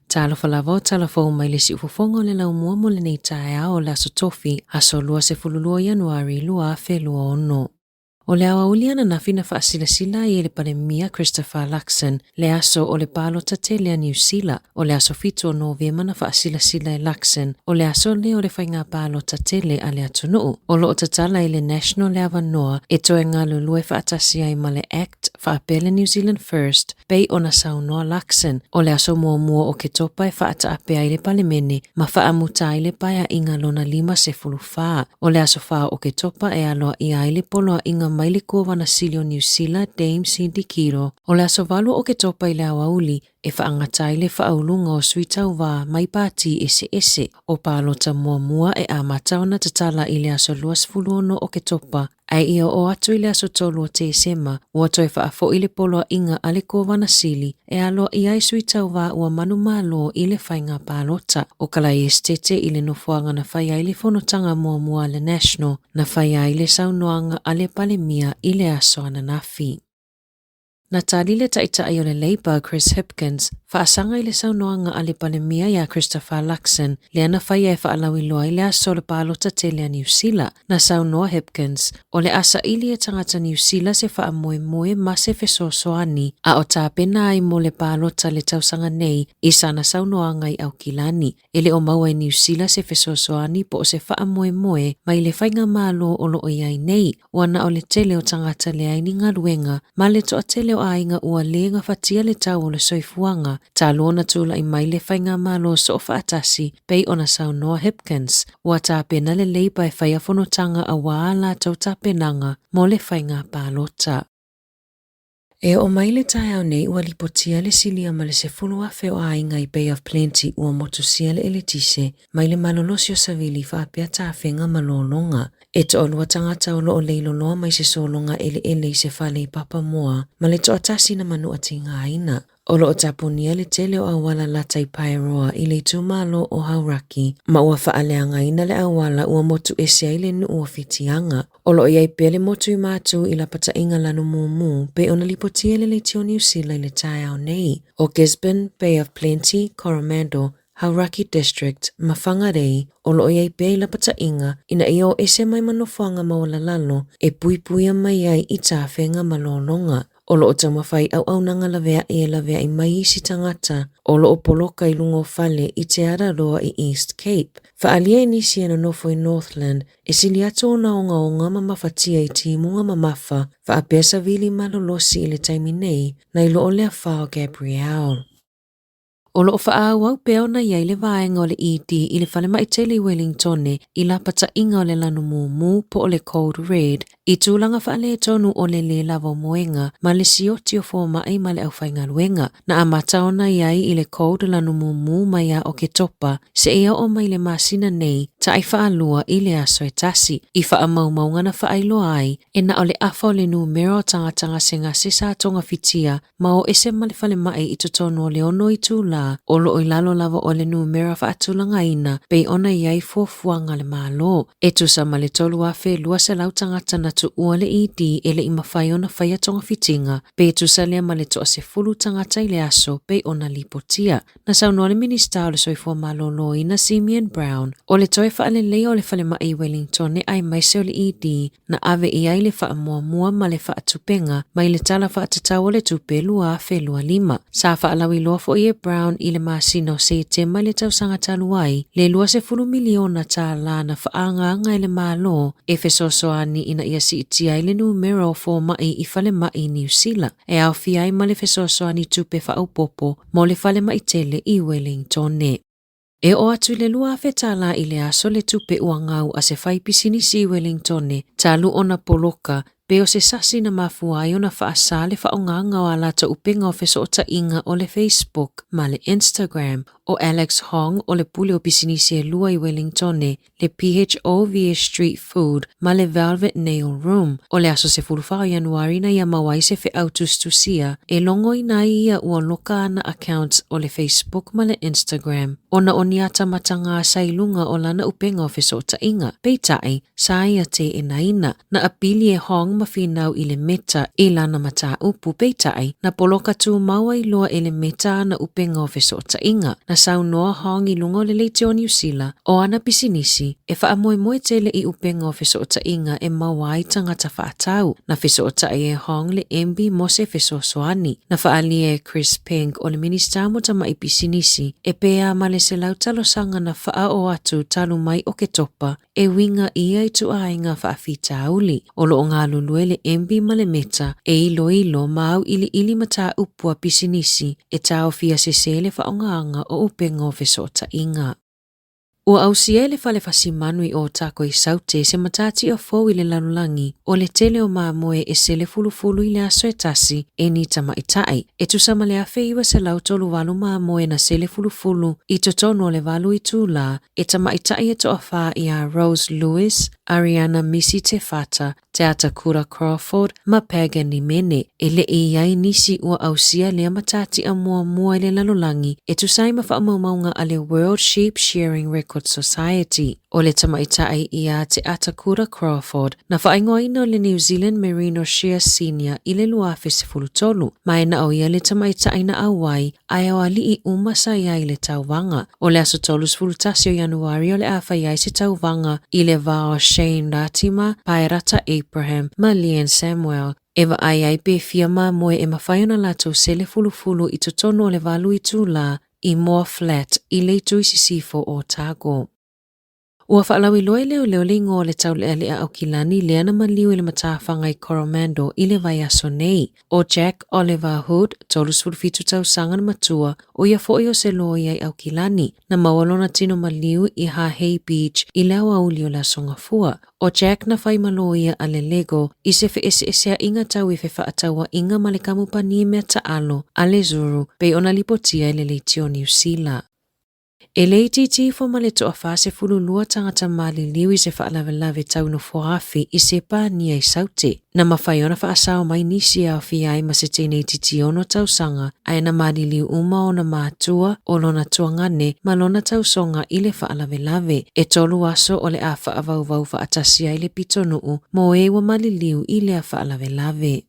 Talofa lava o tala fou mai le siufofoga o le laumua mo lenei taeao o le Aso Tofi, aso 22 Ianuari 2026. O le aoauli ananafi na faasilasila ai e le Palemia Christopher Luxon le aso o le palota tele a Niu Sila. O le aso 7 o Novema na faasilasila e Luxon o le aso lea o le faiga palota tele a le atunuu. O lo o tatala i le National le avanoa e toe galulue faatasi ai ma le Act faapea le New Zealand First Pei ona saunoa Luxon, o le aso muamua o Oketopa e faataape ai le Palemene ma faamuta ai le Paeaiga lona 54. O le aso 4 o Oketopa e aloaia ai le poloaiga mai le Kovana Sili o Niu Sila Dame Cindy Kiro. O le aso 8 o Oketopa i le aoauli e faagata ai le faauluga o sui tauva mai pati eseese. O palota muamua e amata ona tatala i le aso 26 o Oketopa Ae ia oo atu i le aso 3 o Tesema, ua toe faafo'i le poloaiga a le Kovana Sili e aloaia ai sui tauva ua manumalo i le faiga palota. O Kalai Esetete i le nofoaga na fai ai le fonotaga muamua a le National, na faia ai le saunoaga a le Palemia i le aso ananafi. Na tali le Taitai o le Labour Chris Hipkins, faasaga i le saunoaga a le Palemia iā Christopher Luxon, lea na faia e faalauiloa ai le aso o le palota tele a Niu Sila. Na saunoa Hipkins, o le a saili e tagata Niu Sila se faamoemoe ma se fesoasoani a o tapena ai mo le palota le tausaga nei i sana saunoaga i Aukilani. E le o maua e Niu Sila se fesoasoani po o se faamoemoe mai le faigamalo o lo o i ai nei. Ua na o le tele o tagata leai ni galuega ma le toatele o aiga ua lē gafatia le tau o le soifuaga talu ona tulai mai le faigamalo soofaatasi pei ona saunoa Hipkins. Ua tapena le Labour e faia fonotaga auā a latou tapenaga mo le faiga palota. E oo mai le taeao nei ua lipotia le silia ma le 10,000 o aiga i Bay of Plenty ua motusia le eletise mai le malolosi o savili faapea tafega ma lologa. E toalua tagata o lo o leiloloa mai se sologa eleele i se fale i Papamoa ma le toatasi na manuatigaina. O lo o tapunia le tele o auala lata i Paeroa i le itumalo o Hauraki ma ua faaleagaina le auala ua motu ese ai le nuu o Whitianga. O lo o i ai pea le motu i Mātū i lapataiga lanu mumu pei ona lipotia e le Leitio Niu Sila i le taeao nei. ʻO Gisborne, Bay of Plenty, Coromandel, Hauraki District, ma Whangarei, o lo o i ai pea i lapataiga ina ia o ese mai ma nofoaga maualalalo e puipuia mai ai i tafega ma lologa. O lo o taumafai auaunaga laveai e laveai mai isi tagata o lo o poloka i luga o fale i Te Araroa i East Cape. Faaalia e nisi e nonofo i Northland e sili atu ona ogaoga ma mafatia i timuga mamafa faapea savili malolosi i le taimi nei nai lo o le afa o Gabrielle. O lo o faaauau pea ona i ai le vaega o le ED i le falemai tele i Welingtone i lapataiga o le lanu mumu po o le Code Red i tulaga faaletonu o le lē lava o moega ma le sioti o fomai ma le aufaigaluega. Na amata ona i ai i le Code lanu mumu mai ia Oketopa seia oo mai le masina nei taʻi faalua i le aso e tasi i faamaumauga na faailoa ai e na o le afa o le numera o tagata gasegase sa togafitia ma o ese ma le falemai i totonu o le ono itulā o lo o i lalo lava o le numera faatulagaina pei ona i ai fuafuaga a le Malo. E tusa ma le 3,200 tagata na tuua le ED e le i mafai ona faia togafitiga, pe tusa lea ma le toasefulu tagata i le aso pei ona lipotia. Na saunoa le Minisita o le Soifua Maloloina Simeon Brown, o le toe faaleleia o le falemai i Wellingtone aemaise o le ED na ave i ai le faamuamua ma le faatupega mai le Tala Faatatau o le Tupe 2025. Sa faalauiloa foi e Brown i le masina o Setema i le tausaga talu ai le $20 miliona tālā na faaagaaga e le Malo e fesoasoani ina ia siitia ai le numera o fomai i falemai i Niu Sila, e aofia ai ma le fesoasoani tupe faaopoopo mo le falemai tele i Wellingtone. E oo atu i le $2,000 tālā i le aso le tupe ua gau a se faipisinisi i Welingtone talu ona poloka pei o se sasi na mafua ai ona faasā le faaaogaga o a latou upega o fesootaiga o le Facebook ma le Instagram. ʻO Alex Hong o le pule o pisinisi e lua i Welingtone le PHOVS Street Food ma le Velvet Nail Room. O le aso 14 o Ianuari na ia mau ai se feʻau tusitusia e logoina ai ia ua loka ana accounts o le Facebook ma le Instagram. ona o ni atamataga sa i luga o lana upega o fesootaiga. Peitai, sa ia teenaina. Na apili e Hong ma finau i le Meta i lana mataupu, peitai, na poloka tumau ai loa e le Meta ana upega o fesootaiga. Na saunoa Hong i luga o le leitio o Niu Sila, o ana pisinisi, e faamoemoe tele i upega o fesootaiga e maua ai tagata faatau. Na fesootai e Hong le MB mo se fesoasoani. Na faaalia e Chris Peng o le Minisita mo Tamai Pisinisi e pē ma le 100 talosaga na faaoo atu talu mai Oketopa e uiga i ia ituaiga faafitauli. O lo o galulue le MB ma le Meta e iloilo ma auiliili mataupu a pisinisi e taofia sese le faaaogaina o upega o fesootaiga. Ua ausia e le fale fasimanu i Otago i Saute se matatia fou i le lalolagi o le tele o mamoe e sele fulufulu i le aso e tasi e ni tamaitai, e tusa ma le 1938 mamoe na sele fulufulu i totonu o le 8 itulā e tamaitai e toafa ia Rose Lewis, Ariana Misi Te Whata, Te Atakura Crawford ma Pagan Nimene. E le i i ai nisi ua ausia lea matatia muamua i le lalolagi e tusa ai ma faamaumauga a le World Sheep Shearing Record Society. O le tamaitai ia Te Atakura Crawford na faaigoaina o le New Zealand Merino Shear Senior i le 2013, ma e na o ia le tamaitai na auai ae o alii uma sa i ai i le tauvaga. O le aso 31 o Ianuari o le a fai ai se tauvaga i le va o Shane Ratima, Paerata Abraham ma Leanne Samuel e vaai ai pe fia mamoe e mafai ona latou sele fulufulu i totonu o le 8 itulā i Moa Flat i le itu i sisifo o Otago. Ua faalauiloa e leoleo le igoa o le taulealea Aukilani lea na maliu i le matafaga i Coromandel i le vaiaso nei. ʻO Jack Oliver Hood, 37 tausaga na matua, ʻo ia foi o se loia i Aukilani, na maua lona tino maliu i Hahei Beach i le aoauli o le Aso Gafua. ʻO Jack na fai ma loia a le Lego i se feʻeseʻeseaiga tau i fefaatauaiga ma le kamupani mea taalo a le Zuru pei ona lipotia e le leitio o Niu Sila. E le itiiti ifo ma le toa 42 tagata maliliu i se faalavelave tau nofoaafi i Sepania i Saute. Na mafai ona faasao mai nisi e aofia ai ma se teine itiiti 6 tausaga, ae na maliliu uma ona matua, o lona tuagane ma lona tausoga i le faalavelave. E tolu aso o le a faavauvau faatasi ai le pitonuu mo e ua maliliu i lea faalavelave.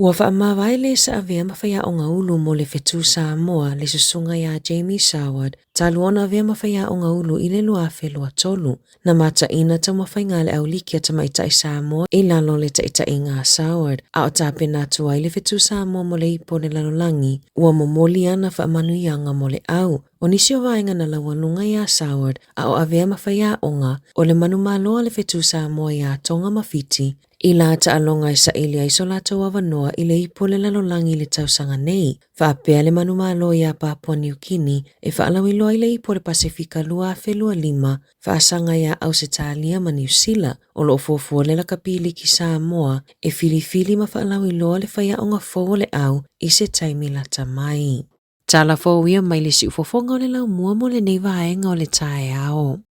Ua faamavae le sa avea ma faiaoga ulu mo le Fetu Samoa le susuga iā Jamie Soward talu ona avea ma faiaoga ulu i le 2023. Na mataina taumafaiga a le Auliki a Tamaitai Samoa i lalo o le taitaiga a Soward, a o tapena atu ai le Fetu Samoa mo le Ipu o le Lalolagi, ua momoli ana faamanuiaga mo le au. O nisi o vaega na laualuga iā Soward a o avea ma faiaoga, o le manumalo a le Fetu Samoa iā Tonga ma Fiti, I la taaloga e saili ai so latou avanoa i le ipu o le lalolagi i le tausaga nei, faapea le manumalo iā Papua Niu Kini e faalauiloa i le ipu o le Pasefika 2025, faasaga iā Ausetalia ma Niu Sila. O lo o fuafua le Lakapi Liki Samoa e filifili ma faalauiloa le faiaoga fou o le au i se taimi lata mai. Tala fou ia mai le siufofoga o le laumua mo lenei vaega o le taeao.